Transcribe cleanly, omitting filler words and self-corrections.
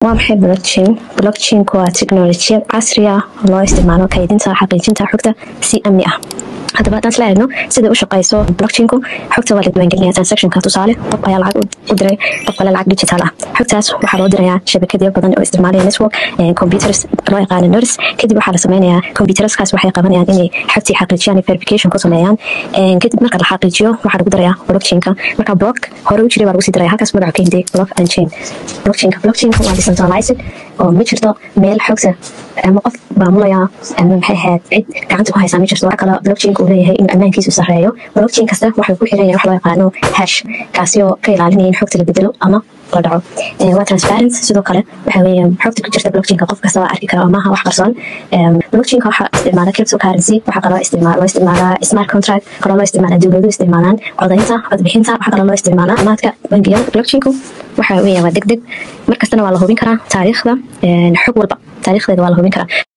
Waa maxay blockchain? Blockchain-ku waa tiknoolajiyad casri ah oo loo isticmaalo kaydinta, xaqiijinta xogta si amni ah. Haddaba haddaan isla eegno sida u shaqeyso blockchain-ku, xogta waa la diiwaangelinaya transaction-ka. Tusaale, qof ayaa lacag u diray qof kale lacag digital ah. Xogtaas waxaa loo dirayaa shabakadyo badan oo isticmaalaya network computers loo yaqaano nodes. Kadib waxaa la sameynayaa, computerskaas waxay qabanayaan inay xogtii xaqiijiyaan, verification ku sameeyaan. Kadib marka la xaqiijiyo, waxaa lagu darayaa blockchain-ka. Marka block hore u jiray baa lagu sii daraya, halkaas magaca ka hindey block and chain. Blockchain-ka waa decentralized oo ma jirto meel xogta ama qof maamulaya ama, maxay ahayd, cid gacanta ku haysaa ma jirto. Waxa kaloo blockchain-ka uu leeyahay inuu ammaankiisu sarreeyo. Blockchain kasta waxuu ku xiran yahay wax loo yaqaano hash, kaasi oo ka ilaalinaya in xogta la bedelo ama la dhaco. Waa transparent. Sidoo kale waxa weeye xogta ku jirta blockchain-ka qof kasta waa arki kara oo maaha wax qarsoon. Blockchain-ka waxaa isticmaala cryptocurrency, waxaa kaloo loo isticmaalaa smart contract, kaloo loo isticmaalaa dowladuhu isticmaalaan codaynta, codbixinta, waxaa kaloo loo isticmaalaa amaadka bangiyada. Blockchain-ku waxa weeye waa degdeg, mar kastana waa la hubin karaa taariikhda. Xog walba taariikhdeeda waa la hubin karaa.